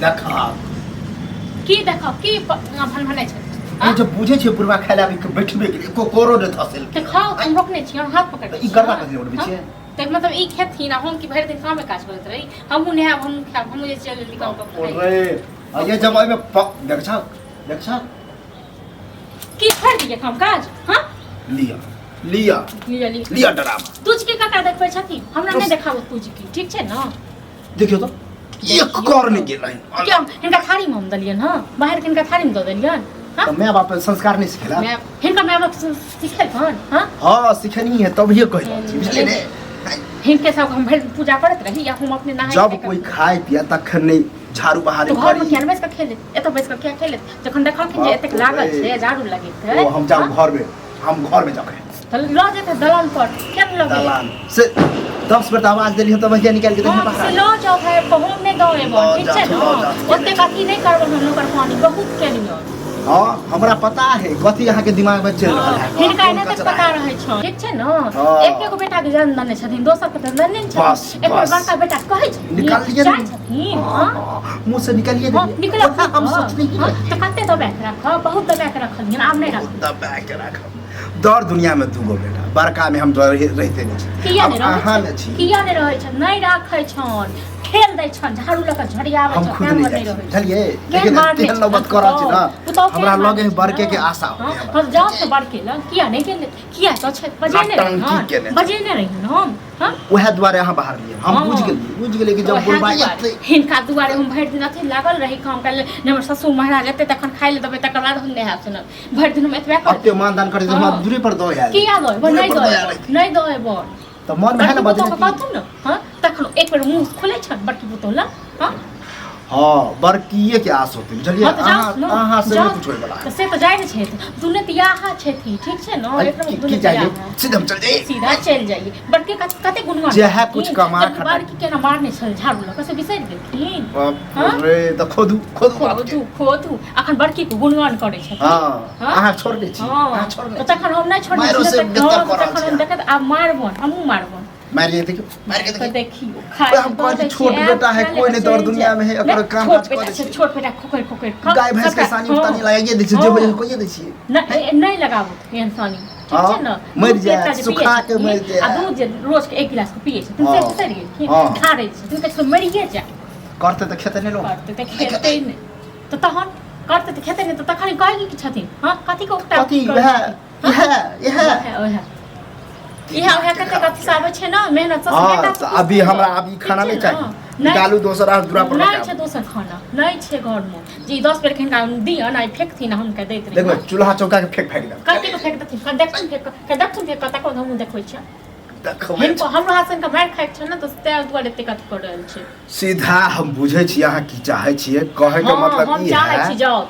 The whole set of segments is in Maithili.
देखा की देखब की भनभनाइ छै ई जे बुझै छियै बुढ़वा खाय लए आबि के बैठबे के एको कोरो नहि धसेल तऽ खाउ हम रोकने छी हम हाथ पकड़ ई गरबा कथी लए उठबै छियै तऽ मतलब ई खेथिन आ हम कि भरि दिन कामे काज करैत रही हमहूँ नहायब हमहूँ खायब हमहूँ जे चलि जल्दी काम कऽ रे आ ये जब एहिमे देख छह देख छह की छोड़ि दियै काम काज हाँ लिअ लिअ लिअ लिअ लिअ डरामा तुझके ककरा देखबै छथिन हमरा नहि देखाबो तुझके ठीक छै ने देखियौ तऽ एक कर नहि गेल क्या हिनका थारीमे हम देलियनि हँ बाहरके हिनका थारीमे दऽ देलियनि हँ तऽ माय बाप संस्कार नहि सिखेला माय हिनका माय बाप सिखेलकन हँ हँ सिखेनी है तभिए कहि रहल छी बुझलियै ने हिनके सबके हम भरि दिन पूजा करैत रही या हम अपने नहाय जब कोई खाय पिए तखन नहि झाड़ू बहारी तो घरमे करी किया नहि बैस कऽ खेले एतऽ बैस कऽ किया खेले जखन देखलखिन जे एतेक लागल छै झाड़ू लगेतै ओ हम जाउ घरमे हम घरमे जाउ तऽ लऽ जेतै दलान पर किया नहि लऽ गेलै दलान से 10 बेर तऽ आवाज देलियै तऽ भैया निकालि के हँ देखियै से बाहर लऽ जाउ भाय बहुत नहि दऽ एबो लऽ ठीक छै जाउ, ने लऽ जाउ। ओतेक अथी नहि करबै हम ओकर पानी बहुत केलियै हँ हमरा पता है कथी अहाँके दिमाग में चलि रहल है हिनका कोन एना तक कचरा पता है। रहै छौ ठीक छै ने हँ। एक एगो बेटा के जन्म देने छथिन दोसर के तऽ देने ने बस, छथिन एक बस। बड़का बेटा के कहै छथिन निकालिए जाइ ने। छथिन हँ हँ, मुँह से निकालिए हँ देलियै। निकल ओना हम सोचने ही हँ रहियै। तऽ कते दबा के राखब बहुत दबा के रखलियन आब नहि राखब दबा के राखब दर दुनिया में दूगो बेटा बड़का में हम रहिते नहि छी किया आब नहि रहै अहाँ ने छनि छी किया नहि रहै छनि नहि राखै छनि ठेल दै छनि झाड़ू लऽ कऽ झड़ियाबै हम छनि खुद तें नहि नहि जाइ छी रहै छनि बुझलियै केहन लेकिन मारने तेहन छनि नौबत कर रहल छी पुतहु ने पुतहु केहन हमरा मारने लगे छनि बड़के के ने? आशा हँ होय हमरा हम जाउ तऽ बड़के लग किया नहि गेलै किया तऽ छै बजेने रही नौटंकी हन केने छै। बजेने रही हम हँ उएह दुआरे अहाँ बाहर लियै हम हँ। बुझि गेलियै बुझि गेलियै कि जब ओएह बुढ़बा दुआरे, एतै हिनका दुआरे हम भरि दिन अथी लागल रही काम करै लए हमर ससुर महाराज एतै तखन खाइ लए देबै तकर बाद हम नहायब सुनायब भरि दिन हम एतबे करैत एते मानदान करै हमरा हँ। दूरे पर दऽ आयल किया दऽ एबो दूरे नहि पर दऽ दऽ आयल एबो नहि दऽ एबो तऽ मन में है ने बड़की बजने पुतोहके की कहथुन ने हँ तखन एक बेर मुँह खुलै छनि बड़की पुतोह लग हँ हँ बड़कीए के आस होते बुझलियै हँ तऽ जाउ अहाँ ने अहाँ से जाउ नहि कुछ होय वाला तऽ से तऽ जाइ ने छथि दुनू तऽ इएह छथि ठीक छै ने है। एक नम्बर की दुनू की तऽ चाहिए इएह सीधे हम चल जाइए सीधा चलि जाइए बड़के कते गुणवान जेहे कुछ कमा जबकि खटा। बड़की केना मारने छल झाड़ू लऽ कऽ से बिसरि गेलखिन बाप हाँ? रे तऽ खोदू खोदू बाप के खोदू खोदू अखन बड़की के गुणगान करै छथिन हँ हाँ? अहाँ छोड़ने छी हँ अहाँ छोड़ने तऽ तखन हम नहि छोड़ने मायरो छी से ने बेहतर तऽ कऽ रहल तखन छी हम देखैत आब मारबन हमहूँ मारबन मारि के देखियौ मारि के तऽ देखियौ देखियौ खाय ओए, हम कहै छी, छोट बेटा है, कोई नहीं दौड़ दुनिया में है, एकर काम छोट काज बेटा करै छै छै। छोट बेटा खोखरि खोखरि खा गाय भैंस के सबटा- सानी हँ। उतानी लगाइए दै छियै जे हँ। होइ कोइए दै छियै नहि नहि लगाबू एहन सानी ठीक हँ, छै ने मरि दूध जायत, एकटा जे पियै सुखा के छथिन, मरि जायत। आ दूध जे रोज के एक गिलास के पियै छथिन से हँ। बिसरि गेलखिन हँ। ढारै छथिन तऽ मरिए जाय करतै तऽ खेतै नहि लोक करतै तऽ खेतै नहि तऽ तहन करतै तऽ खेतै नहि तऽ तखन कहै की छथिन हँ कथी के उकटा कथी करै वएह छथिन? इएह इएह ओएह ओएह इएह ओएह कते कथी से आबै छै ने मेहनत से हँ बेटा तऽ अभी हमरा अभी खाना नहि चाही निकालू दोसर अहाँ दूरा पर नहि लऽ छै के आबू। दोसर खाना नहि छै घरमे जे ई 10 बेर हिनका दियन आ ई फेकथिन आ हुनका दैत रही देखबै चूल्हा चौका के फेंक फेंक देब कते के फेक देथिन कऽ देखथुन फेक कऽ देखथुन फेक कऽ तकर हमहूँ देखबै छियै देखबै हिनको हमरो हाथ से हिनका मारि खाइके छै ने तऽ ताहि दुआरे एतेक अथी कऽ रहल छै सीधा हम बुझै छी अहाँ की चाहै छियै कहै के हँ मतलब हम ई चाहै है छी जाउ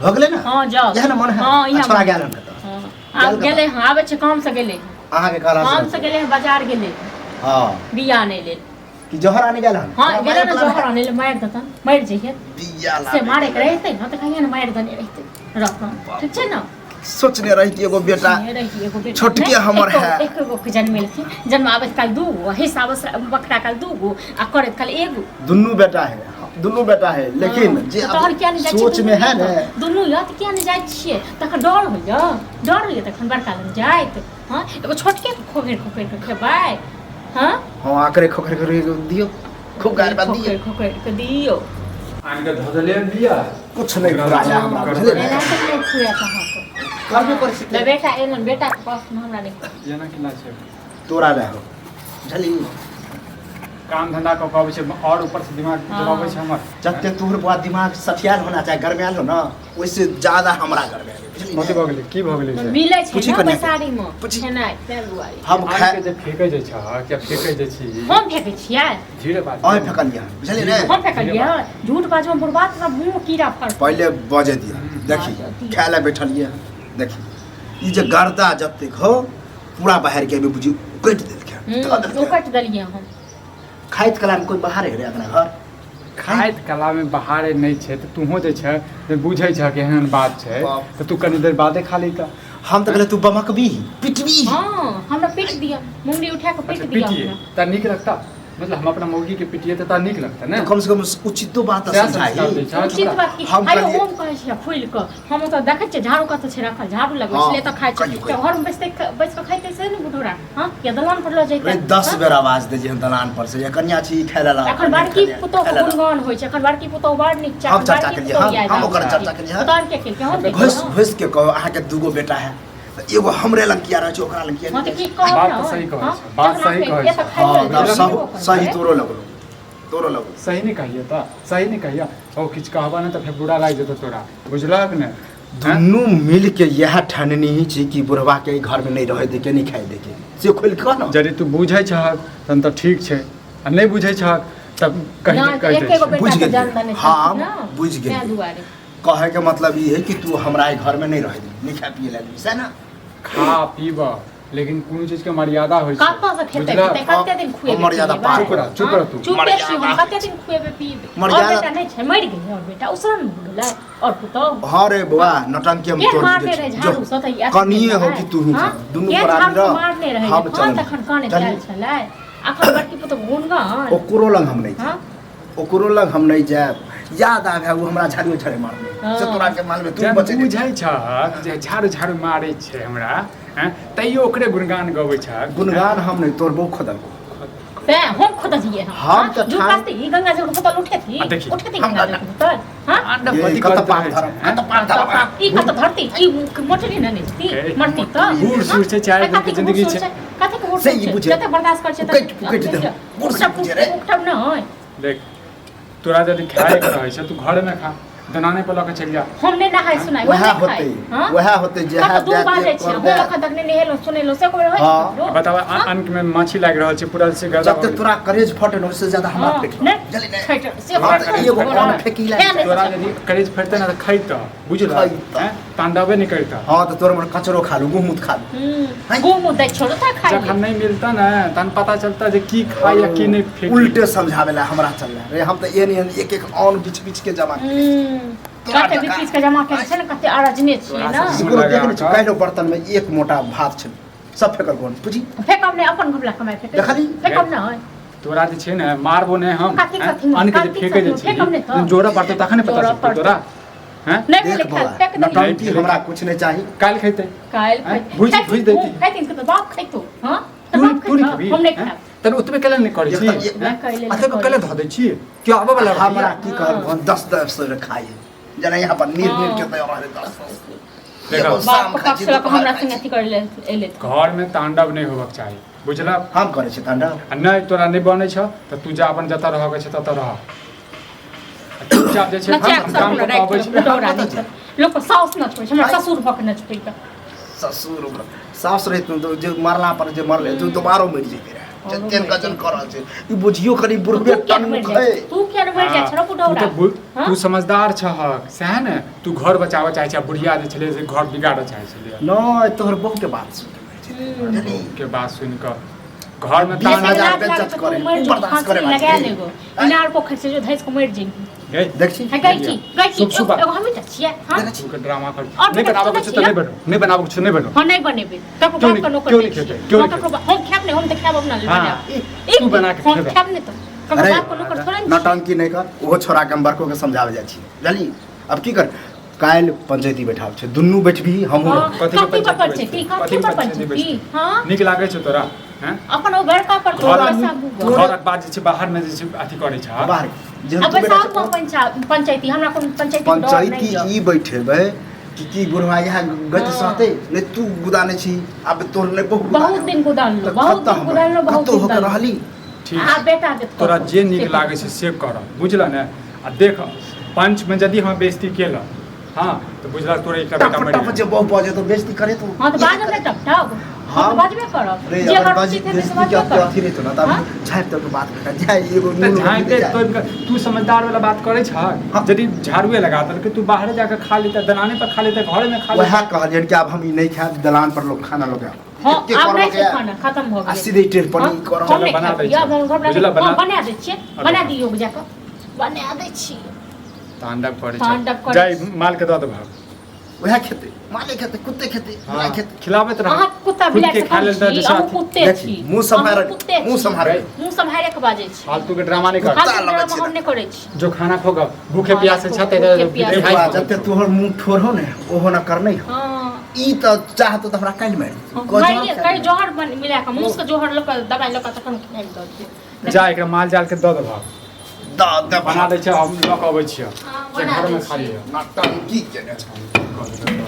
भऽ गेलै ने हँ जाउ इएह ने मन है हँ इएह छोड़ा मन। गेल हन कतऽ हँ आब गेल गेलै हँ आबै छै काम से गेलै अहाँके कहला काम से गेलै हँ बाजार गेलै हँ बिया आनै लेल कि जहर आने गेल हन हँ गेलै ने जहर आनै लेल मारि देतन मरि जइहे बिया से मारे के रहितै ने तऽ कहिया ने मारि देने रहितै रहतन ठीक छै ने सोचने रही कि एगो बेटा सोचने रही एगो बेटा छोटके नहि, हमर एको- है। एको गो के जन्मेलखिन जन्माबैत काल दू गो हिसाब बखरा काल दू गो आ करैत काल एगो दुनू बेटा है दुनू बेटा है लेकिन हँ, जे तऽ तोहर किया नहि जाइ छियै सोच दुनू में है यऽ ने तऽ? दुनू यऽ तऽ किया नहि जाइ छियै तखन डर होइए डर होइए तखन बड़का लग जाइत हँ एगो छोटके खोखरि खोखरि कऽ खेबै हँ हँ आकरे खोखर के दियौ खूब गारि बात दियौ खोखरि खोखरि कऽ दियौ आनि कऽ धऽ देलियै बिया कुछ नहि फुराया हमरा बुझलियै ने एना तऽ नहि फुरायत अहाँके करबे करै छी ले बेटा एलन बेटाके पास हमरा नहि एना केना छै तोरा रह बुझली काम धंधा कऽ कऽ अबै छै आओर ऊपर से दिमाग जबाबै छै हमर जते तोहर बुआ दिमाग सठियाल होना चाहे गरमायल हो ना ओहिसे ज्यादा हमरा गरमायल बुझली कथी भऽ गेलै की भऽ गेलै से मिलै छै पूछी ने कनिया के। बैसारीमे पूछी। खेनाइ ताहि दुआरे हम आनि खाय के जे फेकै जे छह किया फेकै जे छी हम फेकै छियै धीरे बात अहीं फेकलियै बुझलियै ने हम फेकलियै झूठ बाजब बुढ़बा तोरा मुँह कीड़ा फड़ पहिले बजे दिअ देखी खाय लए बैठलियै देखी ई जे गर्दा जतेक हो पूरा बाहर के बुझी कटि देलकै धऽ देलकै। उकटि देलियै हम खाइत कला में कोई बाहर है रे अपना घर खाइत कला में बाहर नहि छै तऽ तूहो जे छै से बुझै छह कि एहन बात छै बाप। तऽ तू कनी देर बादे खा ली तऽ हम तऽ कहले तू बमकबी पिटबी हँ हमरा पीट दिअ मुंगरी उठा कऽ पीट अच्छा दिअ पीटिए हमरा तऽ नीक लगता मतलब हम अपना मौगी के पिटिए तऽ तोरा नीक लगतै ने तऽ कम से कम उचितो बात तऽ सएह संस्कार समझाही दै छहक उचित ओकरा। बात की हम आइयो कहलियै- हम कहै छियै फूलि कऽ हम ओतऽ देखै छियै झाड़ू कतऽ छै रखल झाड़ू लगबै हँ, छलै तऽ खाइ छै कहियौ, तऽ कहियौ। घरमे बैसते बैस कऽ खाइते से ने बुढ़ोरा हँ या दलान पर लऽ रे जैते 10 बेर आवाज दै छियै दलान पर से या कनिया छी खाय ला लाओ, एखन कनिया बड़की खाय ला, पुतोह खाय के ला लाओ। गुणगान होइ छै एखन बड़की पुतोह बड़ नीक छै हम एखन चर्चा बड़की केलियै, पुतोह हम- याद हम आबै ओकर छै। चर्चा केलियै, हम। पुतोह के केलकै हम के घुसि केलहुँ। घुसि के कहो अहाँके दूगो बेटा है तऽ एगो हमरे लग किया रहै छै ओकरा लग किया हँ नहि तऽ की रहै छै? कहब बात ने तऽ सही कहै हँ? छै, बात जखन सही अहाँके कहै एतऽ छै। खाइ हँ लए तब देबै, सब खेबो करबै। सही तोरो लगलो तोरो लगलो सही नहि कहिए तऽ सही नहि कहिए ओ किछु कहबा नहि तऽ फेर बुरा लागि जेतौ तोरा बुझलक ने दुनू मिल के इएह ठाननी ही छी कि बुढ़वा के घर में नहीं रहे दे के नहीं खाए दे के से खोल के कह ना यदि तू बुझै छहक तहन तऽ ठीक छै आ नहि बुझै छहक तब कहि नहि, कहि दै एके गो छै बेटा बुझि के गेलियै। जन्म देने हँ, छलखिन ने, बुझि गेलियै। तें दुआरे कहे के मतलब ई है कि तू हमरा एहि घर में नहीं रहे दे नहीं खाए पिए ला दे से ना खा पीब लेकिन कोनो चीज के मर्यादा होइ छै कतऽ से खेतै बुझलक? पीतै कते दिन खुएबै हम मर्यादा पिएबै? पार चुप रह, चुप रह तू। चुपे मर्यादा छी हम कते दिन खुएबै पिएबै और मर्यादा- बेटा नहि छै मरि गेलै और बेटा उसरन भऽ गेलै और पुतौह हाँ रे बौआ नौटंकी हम के तोड़ मारने दे रहै झाड़ू सँ तऽ ई कनिए हो कि तू ही हाँ? दुनू के प्राणी झाड़ू सँ रह मारने रहै हम जखन चलब तखन काने चली। आयल छलै अखन बड़की पुतौह गुनगान ओकरो लग हम नहीं हाँ जायब ओकरो लग हम नहीं जायब याद आबे वो हमरा झाड़ू झाड़े मारने हाँ। से तोरा के मालूम है, तू जब बचे बुझै छहक जे झाड़ू झाड़ू मारै छै हमरा हैं तैयो ओकरे गुणगान गबै छहक गुणगान हम नहीं तोर बहु खोदल ते हम खुद जिए हम हम तऽ झूठ ठान- बाजते ई गंगा जल के बोतल उठेथी आ देखी, उठेथी हम गंगा जल के बोतल हाँ अंडा ये कथी कतऽ करैत पार रहै धरम, छै, हैं? कतऽ पार धरम। ई कत धरती ई मोटरी ने नहीं ए, मरती तऽ बूढ़ सूढ़ छै, चारि दिन के जिंदगी छै। कथी के बूढ़ से सूढ़ ई छै बुझे। जते बर्दाश्त कर छै उकटि पुकटि दे। बूढ़ सूढ़ बुझे रे। उकटब न देख तोरा यदि खाए के रहै छै तू घरमे खा दलाने पर लऽ के चलि जा हम नहि नहाय सुनाय वएह होतै वएह होतै जे कतऽ दू बाजै छै हम अखन तक नहि नहेलहुँ सुनेलहुँ से कोइ होइ हाँ। छै बताब अन्न में माछी लागि रहल छै पूरा से गर्दा जते तोरा करेज फटे न उससे ज्यादा हमरा हाँ, फेट नहि जल्दी नहि फटल, से हाँ, फटल तऽ एगो छै। कान फेकी ला तें नहि तोरा सोचल। यदि करेज फटतै ने तऽ खैतऽ बुझल खैतऽ। तांडवे नहि करितऽ हाँ तऽ तोर मन कचरो खा लू गहूँ खा लू हम्म, गहूँम दै छोड़ो तऽ खाइ जखन नहि मिलता ने तहन पता चलता जे की खाइ या की नहि फेकी उल्टे समझावे ला हमरा चल रहा रे हम तऽ एहन एहन एक एक औन बिछ बिछ के जमा केने छी। तोरा कते जकाँ। बीच के जमा केने छै ने कते अरजने छियै ने तोरा सब- ककरो देख नहि लगा छौ काल्हि बर्तन में एक मोटा भात छल सब फेकल कोन पूछी फेकब नहि अपन घबला कमाइ फेकब देखली? फेकब नहि तोरा जे छै ने मारबो नहि हम कातिक हैं? सखी, अन्न के जे कातिक फेके जे सखी, फेकब नहि छै तऽ। जोड़ा पड़तौ तखन ने पता जोड़ऽ चलतौ पड़तौ। तोरा हैं नहि भेलै देख खायल बौआ फेक देलियै नौटंकी हमरा कुछ नहीं चाही काल्हि खैतै काल्हि हैं? खैतै भुजि- खैथिन भुजि दैती। खैथिन तऽ बाप खैतौ हँ तऽ तू बाप तू नहि खैतौ खेबही हम नहि हैं? खायब तहन ओतबे कैला नहि करै छी एक- हैं? कैले नहि एतबे करै कैला धऽ दै छी केओ आबऽ वाला हमरा रहैया की कहल भन 10 10 से खाई जना यहाँ पर नीर नीर के तैयार रहे 10 10 देखो। एगो बाप शाम के खाइ पक्ष छी लऽ कऽ दुपहर हमरा खाइ संगे छी। अथी करै लए एलै तऽ घरमे तांडव नहि होबक चाही बुझलक हम करै छी तांडव आ नहि तोरा नहि बनै छौ तऽ तू जा अपन जतऽ रहऽके छै ततऽ रह आ चुपचाप जे छै नचा हम काम के कऽ कऽ अबै छी बुढ़ौरा नहि छै लोक के साउस नचबै छै हमरा ससुर भऽ के नचबै तऽ ससुर सास रहित तऽ जे मरला पर जे मरले तो दोबारो मरि जेते रहे औरो जतेक मरि गजन कर रहल छै ई बुझियो करी तू बुढ़बे किया टन मरि मुख जाइ है छै? तू किया मरि जाइ छै रे तू बुढ़ौरा तऽ हाँ? तू समझदार छहक सएह ने तू घर बचाबऽ चाहै छै आ बुढ़िया जे छलै से घर बिगाड़ऽ चाहै छलै नहि तोहर बहु के बात सुन के मरि जेतै बुझलही? के बात सुनि कऽ घर में बीस ताना हजार लाज बेइज्जत लागत करे, तू मरि उ जो बर्दाश्त फांसी करे बात लगा छै। लेगो इनार पोखरि से जो धैस के मरि जइबी गई देख छी है गई छी गई छी सुब सुबह। एगो हमही तऽ छियै हाँ देखै छी तू के ड्रामा कर और नहीं बेटा बनाबऽ तू के छौ नहि तऽ नहीं छियै? बनो नहीं बनाबऽ के छौ नहीं बनो हाँ नहीं बनेबै ककरो क्यों बाप के नहीं- नौकर क्यों नहि नहीं खेतै? छियै क्यों हम नहीं ककरो हम खायब नहि हम तऽ खायब अपना लेल हाँ, बनायब तू एक बना के हम खेबै। खायब नहि तऽ ककरो अरे, बाप के नौकर थोड़े ने छियै। नौटंकी नहि कर ओहो छोड़ा के हम बड़को के समझावे जाइ छी बुझलही अब की कर काल्हि पंचायती बैठाब छै दुनू बैठबी हमहूँ हाँ, रहब। कथी के कथी पर पंचायती पंचायती बैठतै? कथी पर कथी के पंचायती पंचायती बैठतै? हाँ नीक लागै छौ तोरा हैं अपन ओ बड़का पर घर पैसा गूगल घरक बात जे छै बाहर में जे छै अथी करै छै बाहर जेहन अब तू बेटा बैसाख में पंचायती हमरा कोनो पंचायती के डर पंचायती नहि यऽ ई बैठेबै कि की बुढ़वा यहाँ गति हाँ। सहतै नहि तू गुदाने छी आब तोर नहि बहु बहुत दिन गुदानलो बहुत दिन गुदानलो बहुत कतौ दिन होके दानलो। रहली ठीक आ बेटा देत तोरा कतौ, जे नीक से लागै छै से कर बुझल ने आ देख पंचमे यदि हम बेइज्जती केलक हँ तऽ बुझलक तोरे एकटा बेटा टप मरि टप गेल जे बहु बजे तो बेइज्जती करे तू हाँ तऽ बाजब ने टप टप हम हाँ। तऽ बाजबे करब रे जे अगर अगर बाजी उचित हेतै से बेइज्जती के बाजबे अथी करब अथी रहतो ना तब हाँ? झाँपि तब बात कर जाय एगो तऽ नून रोटी झाँपि दे जाय। तोपि कऽ तू समझदार वाला बात करै छह हाँ। यदि झाड़ुए लगा देलकै तू बाहरे जाके खा लेतै दलाने पर खा लेतै घरेमे खा लेतै वएह कहलियनि कि आब हम ई नहि खायब दलान पर लोग खाना लोग हाँ एते आब करबऽ नहि के छै खाना खत्म भऽ आ गेलै सीधे टेढ़ पर हाँ, ई करब हम नहि बना खायब दै यऽ छियै। हम घर बुझलऽ, बना- बना बना दै छियै बना दियौ जाकऽ बना दै छियै तांडव करै तांडव छै करै जाय छै। माल के दऽ दे भाग वएह खेतै, माले खेतै, कुत्ते खेतै, बिलाइ खेतै। खिलाबैत रह। अहाँ कुत्ता खुद बिलाइ के से खा कम लेल तऽ छी, जे अहूँ साथी- कुत्ते देखी, छी। मुँह सम्हार, अहूँ कुत्ते मुँह छी। सम्हार। मुँह सम्हारे के बाजै छी। फालतू के ड्रामा नहीं कर। फालतू कुत्ता लगै ड्रामा छै हम नहि करै छी। जो खाना खोगा भूखे हाँ, प्यासे भूखे छते प्यासे। देखबा, जते तोहर मुँह ठोर हो ने ओहो न करनै हो। हाँ। ई तऽ चाहतो तऽ हमरा काल्हि मारि देतौ। गजब मारिए काल्हि कहीं जहर बन मिला कऽ मुँह के जहर लऽ कऽ दवाइ लऽ कऽ तखन खाइ दऽ दियौ। जा एकरा माल जाल के दऽ देबह। दऽ दे बना दै छै, हम लऽ कऽ अबै छियै। हाँ, जे बना घरमे दै खा छियै। लिअ। नौटंकी केने छै।